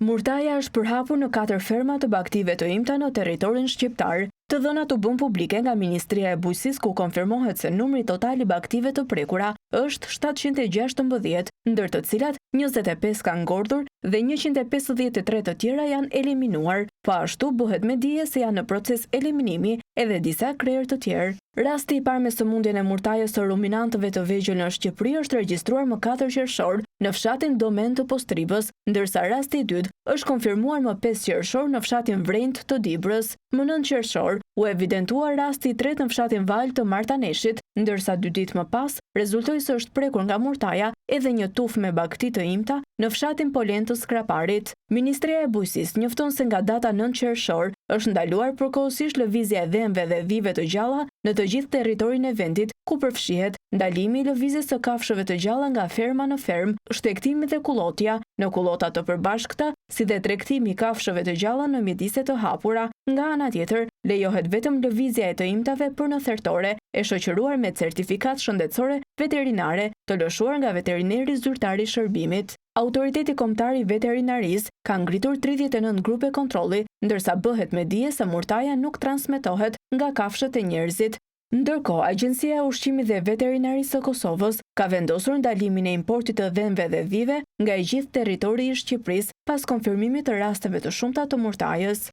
Murtaja është përhapur në katër ferma të bagëtive të imta në territorin shqiptar. Të dhënat u bënë publike nga Ministria e Bujqësisë ku konfirmohet se numri total i bagëtive të prekura është 716, ndër të cilat 25 kanë ngordhur dhe 153 të tjera janë eliminuar. Po ashtu bëhet me dije se janë në proces eliminimi edhe disa krerë të tjerë. Rasti i parë me sëmundjen e murtajës së ruminantëve të vegjël në Shqipëri është regjistruar më 4 qershor në fshatin Domen të Postribës, ndërsa rasti i dytë është konfirmuar më 5 qershor në fshatin Vrenjt të Dibrës. Më 9 qershor u evidentua rasti i tretë në fshatin Valë të Martaneshit, ndërsa dy ditë më pas rezultoi se është prekur nga murtaja edhe një tufë me bagëti të imta në fshatin Polenë të Skraparit. Ministria e Bujqësisë njofton se nga data 9 qershor është ndaluar përkohësisht lëvizja e dhenve dhe dhive të gjalla në të gjithë territorin e vendit, ku përfshihet ndalimi i lëvizjes së kafshëve të gjalla nga ferma në fermë, shtegtimi dhe kullotja në kullota të përbashkëta, si dhe tregtimi i kafshëve të gjalla në mjedise të hapura. Nga ana tjetër, lejohet vetëm lëvizja e të imtave për në thertore, e shoqëruar me certifikatë shëndetësore veterinare të lëshuar nga veterineri zyrtar i shërbimit. Autoriteti Kombëtar i Veterinarisë ka ngritur 39 grupe kontrolli, ndërsa bëhet me dije se murtaja nuk transmetohet nga kafshët te njerëzit. Ndërkohë, Agjencia e Ushqimit dhe Veterinarisë së Kosovës ka vendosur ndalimin e importit të dhenve dhe dhive nga i gjithë territori i Shqipërisë pas konfirmimit të rasteve të shumta të murtajës.